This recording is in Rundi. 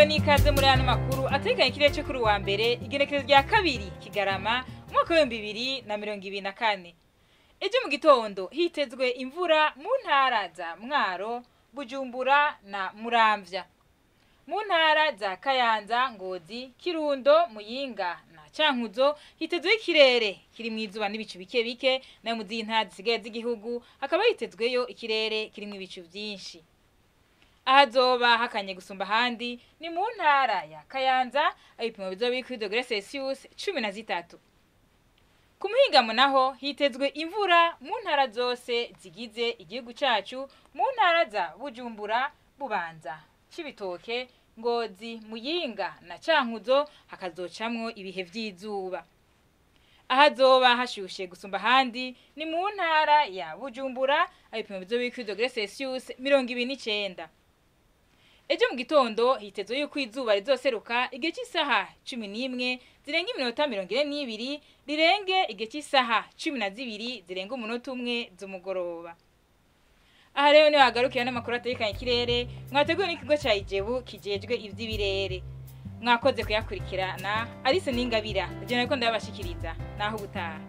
Mwiriwe n'ikaze muri ano makuru atekanye ikirere cyo kuri wa mbere, igenekerezo rya 2 Kigarama, umwaka wa 2024. Ejo mu gitondo hitezwe imvura mu ntara za Mwaro, Bujumbura na Muramvya. Mu ntara za Kayanza, Ngozi, Kirundo, Muyinga na Cankuzo hitezwe ikirere kirimwo izuba n'ibicu bike bike, nayo mu zindi ntara zisigaye z'igihugu hakaba hitezweyo ikirere kirimwo ibicu vyinshi. Ahazoba hakanye gusumba ahandi ni mu ntara ya Kayanza, aho ibipimo bizoba biri kuri dogere Celsius 13. Ku muhingamo naho hitezwe imvura mu ntara zose zigize igihugu cacu, mu ntara za Bujumbura, Bubanza, Cibitoke, Ngozi, Muyinga na Cankuzo hakazocamwo ibihe vy'izuba. Ahazoba hashushe gusumba ahandi ni mu ntara ya Bujumbura, aho ibipimo bizoba biri kuri dogere Celsius 29. Ejo mu gitondo hitezwe yuko izuba rizoseruka igihe cy'isaha 11 zirenga iminota 42, rirenge igihe cy'isaha 12 zirenga umunota 1 z'umugoroba. Aha rero niho hagarukira n'amakuru atekanye ikirere mwateguwe n'ikigo ca Ijebu kijejwe ivy'ibirere. Mwakoze kuyakurikirana. Alice Ningabira, je nariko ndabashikiriza. Naho ubutaha.